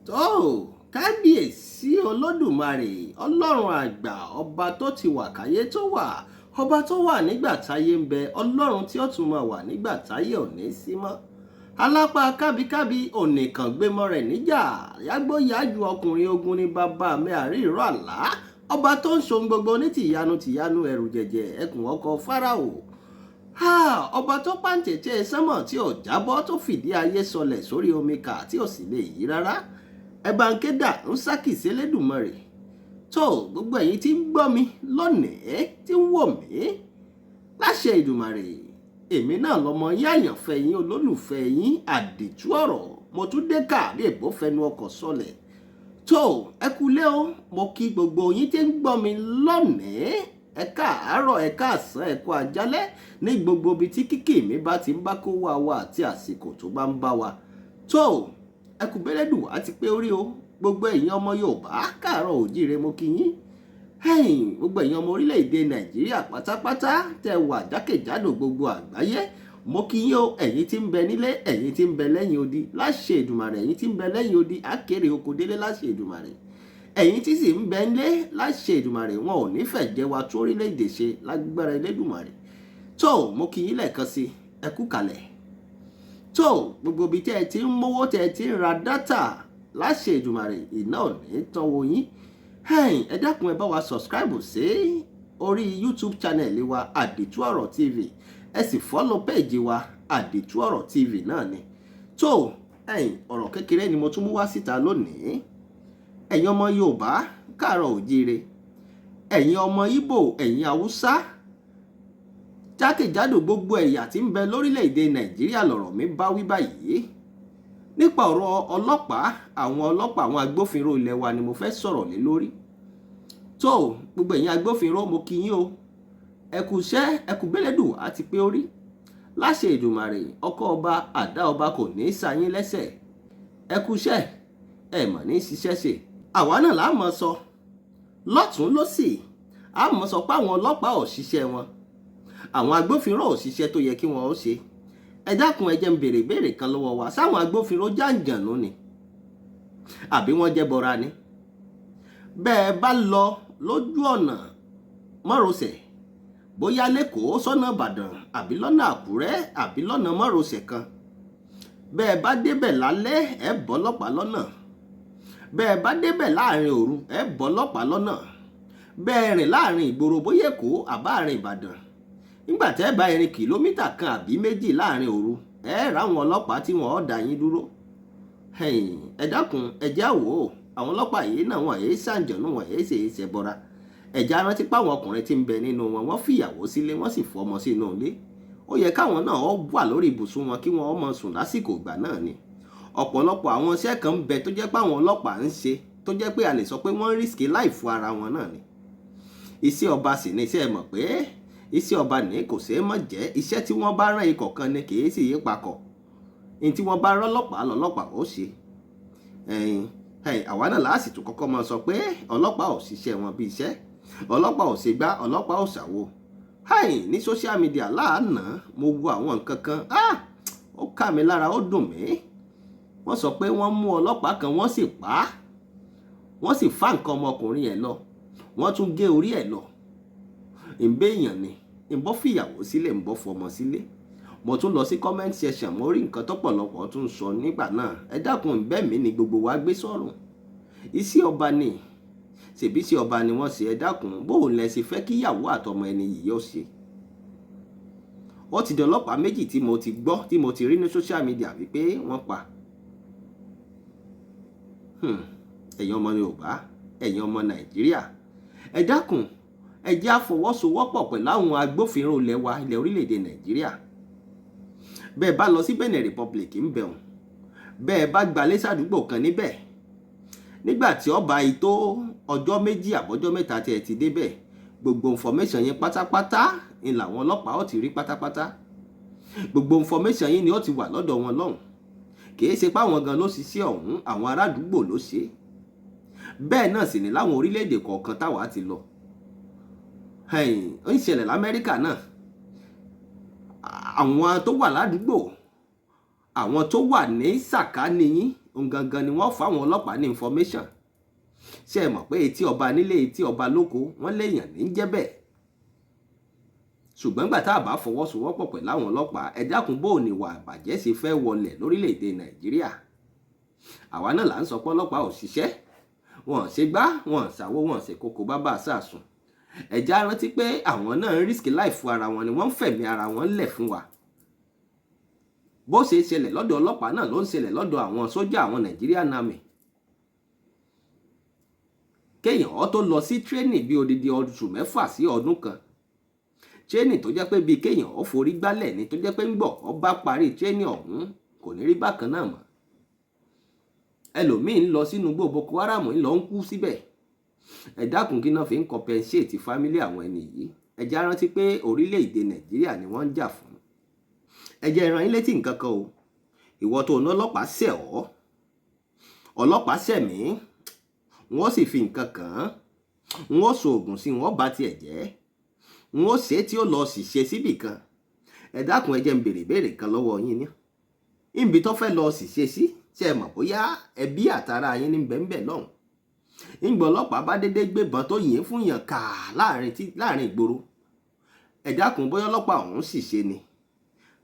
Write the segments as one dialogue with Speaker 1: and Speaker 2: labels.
Speaker 1: Tó, kábíyèsí Olódùmarè, Ọlọ́run àgbà, ọba tó ti wà káyé tó wà, ọba tó wà nígbà táyé ń bẹ, Ọlọ́run tí ó tún máa wà nígbà táyé ò ní sí mọ́, alápá kábíkábí, ònìkàn gbémọ rẹ̀ níjà, yágbóyájú ọkùnrin ogun ní bàbá mi, àrí ìró àlá, ọba tó ń ṣohun gbogbo ní tìyanu tìyanu, ẹ̀rù jẹ̀jẹ̀ ẹkùn ọkọ̀ Fáráò, ọba tó pàǹtẹ̀tẹ̀ sánmọ̀ tí ò jábọ́, tó fìdí ayé sọlẹ̀ sórí omi kà tí ò sì lè yí rárá. Ẹ bá ń ké dà ń sákìsí Elédùmarè. Tó, gbogbo ẹ̀yin tí ń gbọ́ mi lónìí, tí ń wò mí, láṣẹ Ìdùmarè, èmi náà lọmọ yín, àyànfẹ́ yín, olólùfẹ́ yín, Àdìtú Ọ̀rọ̀. Mo tún dé ká bí èbó fẹnu ọkọ̀ sọlẹ̀. Tó, ẹ kúlé o. Mo kí gbogbo yín tí ń gbọ́ mi lónìí. Ẹ káàárọ̀, ẹ káàsán, ẹ kú àjálẹ́ ní gbogbo ibi tí kíkì mi bá ti ń bá kó wá wa àti àsìkò tó bá ń bá wa. Tó, ẹ kú bẹ́lẹ́dùn àti pé orí o. Gbogbo ẹ̀yin ọmọ Yorùbá káàárọ̀ òjíire, mo kí yín. Gbogbo ẹ̀yin ọmọ orílẹ̀-èdè Nàìjíríà pátápátá tẹ́ wà jákèjádò gbogbo àgbáyé, mo kí yín o. Ẹ̀yin tí ń bẹ nílé, ẹ̀yin tí ń bẹ lẹ́yìn odi, láṣẹ Èdùmàrè, ẹ̀yin tí ń bẹ lẹ́yìn odi, á kérè oko délé láṣẹ Èdùmàrè. Ẹ̀yin tí sì ń bẹ nílé, láṣẹ Èdùmàrè, wọn ò ní fẹ́ jẹ́ wa tó orílẹ̀-èdè ṣe lágbára Elédùmarè. Tó, mo kí yín lẹ́ẹ̀kan sí, ẹ kú kalẹ̀. Tó, gbogbo ibi tẹ́ ẹ ti ń mówó, tẹ́ ẹ ti ń ra data, láṣẹ Èdùmàrè, iná ò ní tán wo yín. Ẹ dákun, ẹ bá wa subscribe sí orí YouTube channel wa, Àdìtú Ọ̀rọ̀ TV. Ẹ sì follow page wa, Àdìtú Ọ̀rọ̀ TV náà ni. Tó, ẹ̀yin, ọ̀rọ̀ kékeré ni mo tún mú wá síta lónìí. Ẹ̀yin ọmọ Yorùbá káàárọ̀ òjíire, ẹ̀yin ọmọ Ìgbò, ẹ̀yin Haúsá, jákèjádò gbogbo ẹ̀yà tí ń bẹ lórílẹ̀‐èdè Nàìjíríà lọ̀rọ̀ mi bá wí báyìí. Nípa ọ̀rọ̀ ọlọ́pàá, àwọn ọlọ́pàá, àwọn agbófinró ilẹ̀ wa ni mo fẹ́ sọ̀rọ̀ lé lórí. Tó, gbogbo ẹ̀yin agbófinró, mo kí yín o. Ẹ kú iṣẹ́, ẹ kú gbélédù àti pé orí. Láṣẹ Èdùmàrè, ọkọ́ ọba, àdá ọba kò ní í sa yín lẹ́sẹ̀. Ẹ kú iṣẹ́, ẹ mọ̀ ní ṣiṣẹ́ ṣe. Àwa náà là mọ̀ sọ lọ́tún lọ́sì, a mọ̀ sọ pé àwọn ọlọ́pàá ò ṣiṣẹ́ wọn, àwọn agbófinró ò ṣiṣẹ́ tó yẹ kí wọ́n ó ṣe. Ẹ dákun, ẹ jẹ́ ń béèrè ìbéèrè kan lọ́wọ́ wa. Sáwọn agbófinró jàǹjànú ni, àbí wọ́n jẹ́ bọ́ra ni? Bẹ́ẹ̀ bá lọ lójú ọ̀nà márosẹ̀, bóyá lẹ́kọ̀ọ́ sọ́nà Ìbàdàn, àbí lọ́nà Àkúrẹ́, àbí lọ́nà márosẹ̀ kan, bẹ́ẹ̀ bá débẹ̀ lálẹ́, ẹ bọ́ ọlọ́pàá lọ́nà. Bẹ́ẹ̀ bá débẹ̀ láàrin òru, ẹ bọ́ ọlọ́pàá lọ́nà. Bẹ́ẹ̀ rìn láàrin ìgboro, bóyá Èkó àbáàrin Ìbàdàn, nígbà tẹ́ ẹ bá irin kìlómítà 1 àbí 2 láàrin òru, ẹ ráwọn ọlọ́pàá tí wọ́n ó dá yín dúró. Ẹ dákun, ẹ jẹ́ á wò ó. Àwọn ọlọ́pàá yìí náà, wọ́n èé ṣàǹjọ̀nú, wọ́n èé ṣe é ṣẹbọra. Ẹ jẹ́ á rántí pé àwọn ọkùnrin tí ń bẹ nínú wọn, wọ́n fìyàwó sílé, wọ́n sì fọmọ sínú ilé. Ó yẹ káwọn náà wà lórí ibùsùn wọn kí wọ́n máa sùn lásìkò ìgbà náà ni. Ọ̀pọ̀lọpọ̀ àwọn iṣẹ́ kan ń bẹ tó jẹ́ pé àwọn ọlọ́pàá ń ṣe, tó jẹ́ pé a lè sọ pé wọ́n risk life ara wọn náà ni. Iṣẹ́ ọba sì ni iṣẹ́. Mọ̀ pé iṣẹ́ ọba ní kò ṣeé mọ̀ jẹ́. Iṣẹ́ tí wọ́n bá rán ikọ̀ kan ni, kì í sì yí pakọ̀. Ní tí wọ́n bá rán ọlọ́pàá lọ́lọ́pàá ó ṣe. Ẹ̀yìn àwa náà láàsì tó kọ́kọ́ máa sọ pé ọlọ́pàá ò ṣiṣẹ́ wọn bí iṣẹ́, ọlọ́pàá ò ṣe gbá, ọlọ́pàá ò ṣàwo. Ní social media lánàá, mo wo àwọn nǹkan kan, ó kà mí lára, ó dùn mí. Wọ́n sọ pé wọ́n mú ọlọ́pàá kan, wọ́n sì pa á, wọ́n sì fá nǹkan ọmọkùnrin yẹn lọ, wọ́n tún gé orí ẹ̀ lọ. Ìbé èèyàn ni ìbọ́ fìyàwó sílẹ̀, ń bọ́ fọmọ sílé. Mo tún lọ sí comment section, mo rí nǹkan tọ́pọ̀lọpọ̀ tún sọ nígbà náà. Ẹ dákun, ìbẹ́ mi ni gbogbo wa gbé sọ̀rùn. Iṣẹ́ ọba ni, ṣèbí iṣẹ́ ọba ni wọ́n ṣe. Ẹ dákun, bóun lẹ ṣe fẹ́ kíyàwó àtọmọ ẹni yìí ó ṣe? Ó ti di ọlọ́pàá méjì tí mo ti gbọ́, tí mo ti rí ní social media wípé wọ́n pa. Ẹ̀yin ọmọ Yorùbá, ẹ̀yin ọmọ Nàìjíríà, ẹ dákun, ẹ jẹ́ á fọwọ́sowọ́pọ̀ pẹ̀lú àwọn agbófinró ilẹ̀ wa, ilẹ̀ orílẹ̀-èdè Nàìjíríà. Bẹ́ẹ̀ bá lọ sí Benin Republic ń bẹ̀rùn, bẹ́ẹ̀ bá gbalé sàdúgbò kan níbẹ̀, nígbà tí ó bá tó ọjọ́ 2 àbọ́jọ́ 3 tí ẹ ti débẹ̀, gbogbo information yẹn pátápátá ni làwọn ọlọ́pàá ó ti rí pátápátá. Gbogbo information yín ni ó ti wà lọ́dọ̀ wọn lọ́hùn. Kì í ṣe pé àwọn gan ló ṣiṣẹ́ ọ̀hún, àwọn arádùúgbò ló ṣe. Bẹ́ẹ̀ náà sì ní láwọn orílẹ̀-èdè kọ̀ọ̀kan táwa ti lọ. Ó ń ṣẹlẹ̀ l'Amẹ́ríkà náà. Àwọn tó wà ládùúgbò, àwọn tó wà ní sàkání yín Òun gangan ni wọ́n fáwọn ọlọ́pàá ní information. Ṣé ẹ mọ̀ pé etí ọba nílé, etí ọba lóko, wọ́n léèyàn ní jẹ́ bẹ́ẹ̀. Ṣùgbọ́n gbà tá a bá fọwọ́sowọ́pọ̀ pẹ̀lú àwọn ọlọ́pàá, ẹ dákun, bó ní ìwà àbàjẹ́ ṣe fẹ́ wọlẹ̀ lórílẹ̀‐èdè Nàìjíríà? Àwa náà là ń sọ pé ọlọ́pàá ò ṣiṣẹ́, wọn ò ṣe gbá, wọn ò ṣàwó, wọn ò ṣe kókó bábà sàsùn. Ẹ já rántí pé àwọn náà ń risk life ara wọn ni, wọ́n ń fẹ̀mí ara wọn lẹ̀ fún wa. Bó ṣe ṣẹlẹ̀ lọ́dọ̀ ọlọ́pàá náà ló ń ṣẹlẹ̀ lọ́dọ̀ àwọn sójà, àwọn Nigerian Army. Kéèyàn ó tó lọ sí training bí odidi oṣù 6 sí ọdún kan, training tó jẹ́ pé bíi kéèyàn ó forí gbálẹ̀ ni, tó jẹ́ pé ń gbọ̀ ó bá parí training ọ̀hún, kò ní rí bákan náà mọ́. Ẹlòmíín ń lọ sínú igbó Boko Haram, ń lọ ń kú síbẹ̀. Ẹ dákun, kí náà fi ń compensate family àwọn ẹni yìí? Ẹ já rántí pé orílẹ̀-èdè Nàìjíríà ni wọ́n ń jà fún. Ẹ jẹ́ rán yín létí nǹkan kan o. Ìwọ tó ná ọlọ́pàá ṣẹ̀ ọ́, ọlọ́pàá ṣẹ̀ mí, wọ́n sì fi nǹkan kàn án, wọ́n so oògùn sí, wọ́n bá tiẹ̀ jẹ́, wọ́n ṣe tí ó lọ sì ṣe síbì kan. Ẹ dákun, ẹ jẹ́ n béèrè béèrè kan lọ́wọ́ yín ní níbi tó fẹ́ lọ sì ṣe sí. Ṣe mọ̀ bóyá ẹbí àtàrà yín ní bẹ́ńbẹ́ lọ́hùn? Ńgbọ́ ọlọ́pàá bá dédé gbébọn tó yìn fún yàn kà láàrin ìgboro, ẹ dákun, bóyá ọlọ́pàá ọ̀hún sì ṣe ni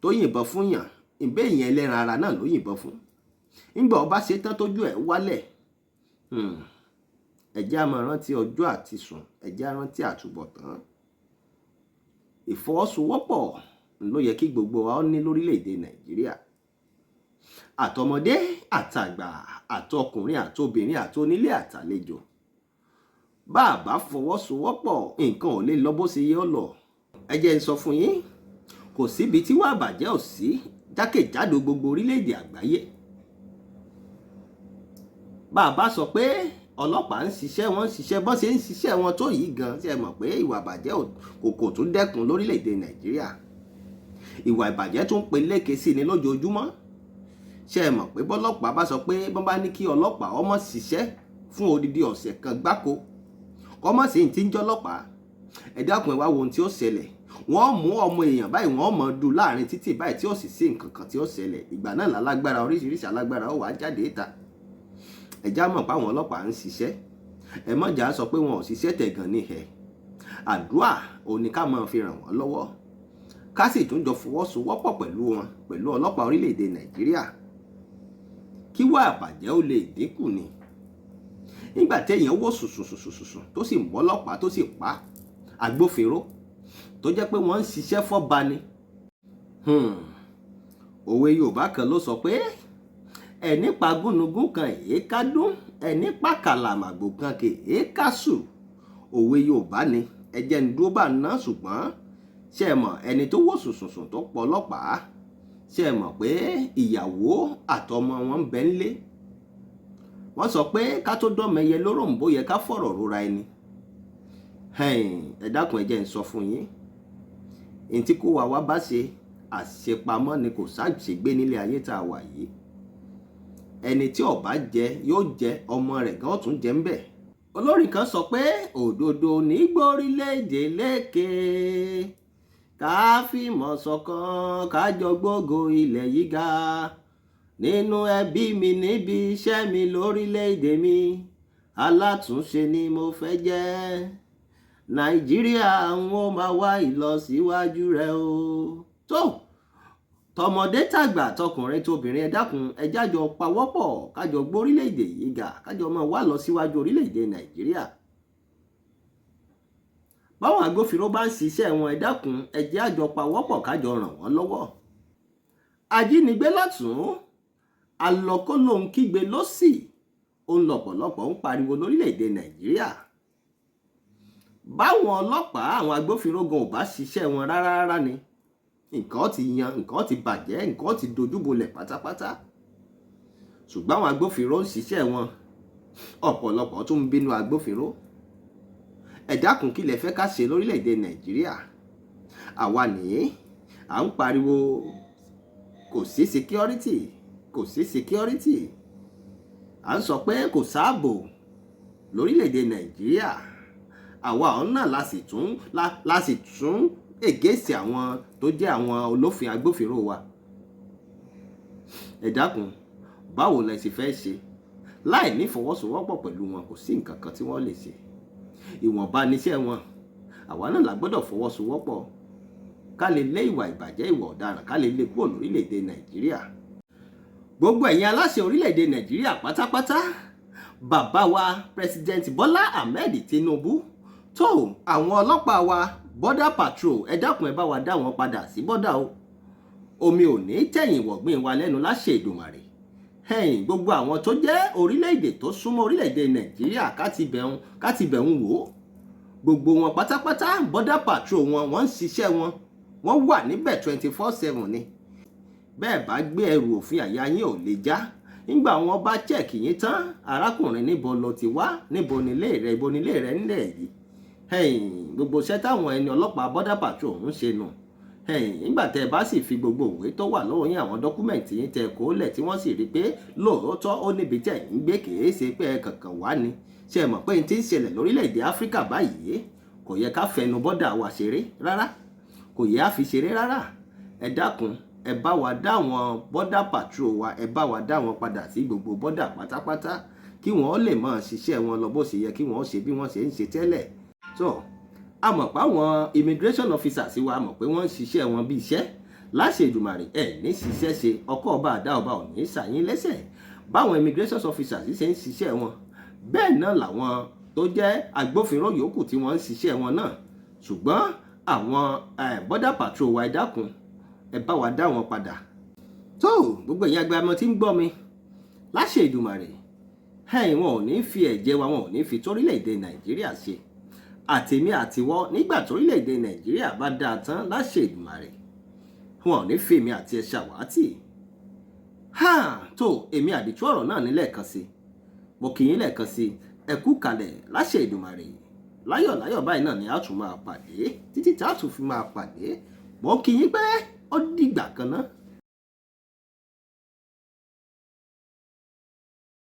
Speaker 1: tó yìnbọn fún yàn, ìbẹ́ ìyẹn ẹlẹ́ran ara náà ló yìnbọn fún. Ńgbà ọba ṣe tán tójú ẹ̀ wálẹ̀, ẹ jẹ́ á máa rántí ọjọ́ àti sùn, ẹ jẹ́ á rántí àtúbọ̀tán. Ìfọwọ́sowọ́pọ̀ ló yẹ kí gbogbo wa ó ní lórílẹ̀‐èdè Nàìjíríà, àtọmọdé àtàgbà, àtọkùnrin àtobìnrin, àtonílé àtàlejò. Bá a bá fọwọ́sowọ́pọ̀, nǹkan ò lè lọ bó ṣe yẹ ó lọ. Ẹ jẹ́ n sọ fún yín, kò síbi tí wàá bàjẹ́ ò sí jákèjádò gbogbo orílẹ̀-èdè àgbáyé. Bá a bá sọ pé ọlọ́pàá ń ṣiṣẹ́, wọ́n ń ṣiṣẹ́, bọ́n ṣe ń ṣiṣẹ́ wọn tó yìí gan, ṣe mọ̀ pé ìwà ìbàjẹ́ kò tún dẹ́kun lórílẹ̀-èdè Nàìjíríà? Ìwà ìbàjẹ́ tún peléke sí ni lójoojúmọ́. Ṣe mọ̀ pé bọ́lọ́pàá bá sọ pé bọ́n bá ní kí ọlọ́pàá ọmọ ṣiṣẹ́ fún odidi ọ̀sẹ̀ kan gbáko, kọ́mọ̀ sí ti ń jọ́lọ́pàá, ẹ dákun, ẹ wá wo ohun tí ó ṣẹlẹ̀. Wọ́n mú ọmọ èèyàn báyìí, wọ́n mọ̀ du láàrin títì báyìí, tí ó sì sí nǹkan kan tí ó ṣẹlẹ̀. Ìgbà náà lálágbára, oríṣiríṣi alágbára ó wàá jáde ìta. Ẹ já mọ̀ páwọn ọlọ́pàá ń ṣiṣẹ́. Ẹ mọ̀jà sọ pé wọn ò ṣiṣẹ́, tẹ̀gàn ní ẹ̀. Àdúrà òní ká máa fi ràn wọ́n lọ́wọ́, ká sì tún jọ fọwọ́sowọ́pọ̀ pẹ̀lú wọn, pẹ̀lú ọlọ́pàá orílẹ̀-èdè Nàìjíríà, kí wà àbàjẹ́ ó lè dínkù ni. Nígbà téèyàn wò sùsùsùsùsù tó sì mọ́ ọlọ́pàá, tó sì pa agbófinró tó jẹ́ pé wọ́n ń ṣiṣẹ́ fọ́ba ni. Òwe Yorùbá kan ló sọ pé ẹni pa gúnugún kan èé kádún, ẹni pa kàlàmàgbò kan kèé kásù. Òwe Yorùbá ni. Ẹ jẹ́ ń dúró bá ná. Ṣùgbọ́n ṣe é mọ̀, ẹni tó wò sùsùsùn tó pọ̀ ọlọ́pàá, ṣe é mọ̀ pé ìyàwó àtọmọ wọn ń bẹ ńlé? Wọ́n sọ pé ká tó dọ́mẹyẹ lóròǹbó, yẹ ká fọ̀rọ̀ rora ẹni. Ẹ dákun, ẹ jẹ́ ń sọ fún yín, ní tí kó wa wá bá ṣe àṣepamọ́ ni, kò ṣàṣègbè nílé ayé tá a wà yìí. Ẹni tí ó bá jẹ yóò jẹ, ọmọ rẹ̀ gan ó tún jẹ ń bẹ̀. Olórin kan sọ pé òdodo ní gbórílẹ̀-èdè lékè, ká fìmọ̀ ṣọ̀kan, ká jọ gbógo ilẹ̀ yìí ga, nínú ẹbí mi, níbi iṣẹ́ mi, lórílẹ̀-èdè mi. Alátúnṣe ni mo fẹ́ jẹ́. Nàìjíríà ń ó máa wá ìlọsíwájú rẹ̀ o. Tó tọmọdé tàgbà, tọkùnrin tóbìnrin, ẹ dákun, ẹ jájọ pawọ́pọ̀, kájọ gbórílẹ̀-èdè yìí ga, kájọ máa wá lọ síwájú orílẹ̀-èdè Nàìjíríà. Báwọn agbófinró bá ń ṣiṣẹ́ wọn, ẹ dákun, ẹ jẹ́ àjọ pawọ́pọ̀, kájọ ràn wọ́n lọ́wọ́. Ajínigbé lọ́tún, alọ́kólóhùn kígbe lọ́sì, òun lọ̀pọ̀lọpọ̀ ń pariwo lórílẹ̀-èdè Nàìjíríà. Báwọn ọlọ́pàá, àwọn agbófinró gan ò bá ṣiṣẹ́ wọn rárá rárá ni, nǹkan ti yan, nǹkan ti bàjẹ́, nǹkan ti dojúbolẹ̀ pátápátá. Ṣùgbọ́n àwọn agbófinró ń ṣiṣẹ́ wọn, ọ̀pọ̀lọpọ̀ tún ń bínú agbófinró. Ẹ dákun, kí lẹ fẹ́ ká ṣe lórílẹ̀‐èdè Nàìjíríà? Àwa nìyí à ń pariwo kò sí security, kò sí security, à ń sọ pé kò sáàbò lórílẹ̀‐èdè Nàìjíríà. Àwa ọ̀hún náà la sì tún against àwọn tó jẹ́ àwọn olófin agbófinró wa. Ẹ dákun, Báwo lẹ ṣe fẹ́ ṣe láì ní ìfọwọ́sowọ́pọ̀ pẹ̀lú wọn? Kò sí nǹkan kan tí wọ́n lè ṣe. Ìwọ̀nba níṣẹ́ wọn. Àwa náà la gbọ́dọ̀ fọwọ́sowọ́pọ̀ ká lè lé ìwà ìbàjẹ́, ìwà ọ̀daràn, ká lè lé kúrò lórílẹ̀‐èdè Nàìjíríà. Gbogbo ẹ̀yin aláṣẹ orílẹ̀‐èdè Nàìjíríà pátápátá, bàbá wa President Bọ́lá Ahmed Tinubu, tó àwọn ọlọ́pàá wa, border patrol, ẹ dákun, ẹ bá wa dá wọn padà sí border o. Omi ò ní tẹ̀yìn wọ̀gbìn wa lẹ́nu láṣẹ Èdùmàrè. Ẹ̀yìn gbogbo àwọn tó jẹ́ orílẹ̀-èdè tó súnmọ́ orílẹ̀-èdè Nàìjíríà, ká ti bẹ̀hùn wò ó, gbogbo wọn pátápátá, border patrol wọn, wọ́n ń ṣiṣẹ́ wọn, wọ́n wà níbẹ̀ 24/7 ni. Bẹ́ẹ̀ bá gbé ẹrù òfin, àyà yín ò lè já. Nígbà wọn bá check yín tán, arákùnrin, níbo ló ti wá? Níbo nílé rẹ? Ibo nílé rẹ nílẹ̀ yìí? Ẹ̀yìn gbogbo iṣẹ́ táwọn ẹni ọlọ́pàá border patrol ń ṣe nù. Ẹ̀yìn nígbà tẹ́ ẹ bá sì fi gbogbo òwe tó wà lọ́wọ́ yín, àwọn document yín tẹ́ kó lẹ̀, tí wọ́n sì rí pé lóòótọ́ ó níbi tẹ́ ń gbé, kìí ṣe pé ẹ kankan wá ni. Ṣe mọ̀ pé n ti ń ṣẹlẹ̀ lórílẹ̀‐èdè Áfíríkà báyìí, kò yẹ ká fẹnu border wa ṣeré rárá, kò yẹ á fi ṣeré rárá. Ẹ dákun, ẹ bá wa dá àwọn border patrol wa, ẹ bá wa dá wọn padà sí gbogbo border pátápátá, kí wọ́n lè máa ṣiṣẹ́ wọn lọ bó ṣe yẹ kí wọ́n ṣe, bí wọ́n ṣe ń ṣe tẹ́lẹ̀. Tó a mọ̀ pé àwọn immigration officers wa, mọ̀ pé wọ́n ń ṣiṣẹ́ wọn bí iṣẹ́ láṣẹ Èdùmàrè. Ẹ̀ ní ṣiṣẹ́ ṣe ọkọ̀ ọba àdá ọba ò ní ṣàyín lẹ́sẹ̀. Báwọn immigration officers ṣe ń ṣiṣẹ́ wọn, bẹ́ẹ̀ náà làwọn tó jẹ́ agbófinró yòókù tí wọ́n ń ṣiṣẹ́ wọn náà. Ṣùgbọ́n àwọn border patrol wa, ẹ dákun, ẹ bá wa dá wọn padà. Tó gbogbo ẹ̀yin agbamọ tí ń gbọ́ mi, láṣẹ Èdùmàrè, ẹ̀yin wọn ò ní fi ẹ̀jẹ̀ wa, wọn ò ní fi torílẹ̀-èdè Nàìjíríà ṣe. Àtèmi àtiwọ́, nígbà torílẹ̀-èdè Nàìjíríà bá dáa tán, láṣẹ Èdùmàrè, wọn ò ní fi èmi àti ẹ ṣàwátì. Tó èmi àdìtú ọ̀rọ̀ náà ní lẹ́ẹ̀kan sí, mo kì í lẹ́ẹ̀kan sí, ẹ kú kalẹ̀. Láṣẹ Èdùmàrè, láyọ̀ láyọ̀ báyìí náà ni a tún máa pàdé títí tá a tún fi máa pàdé. Mo kì í pé ó dìgbà kan náà.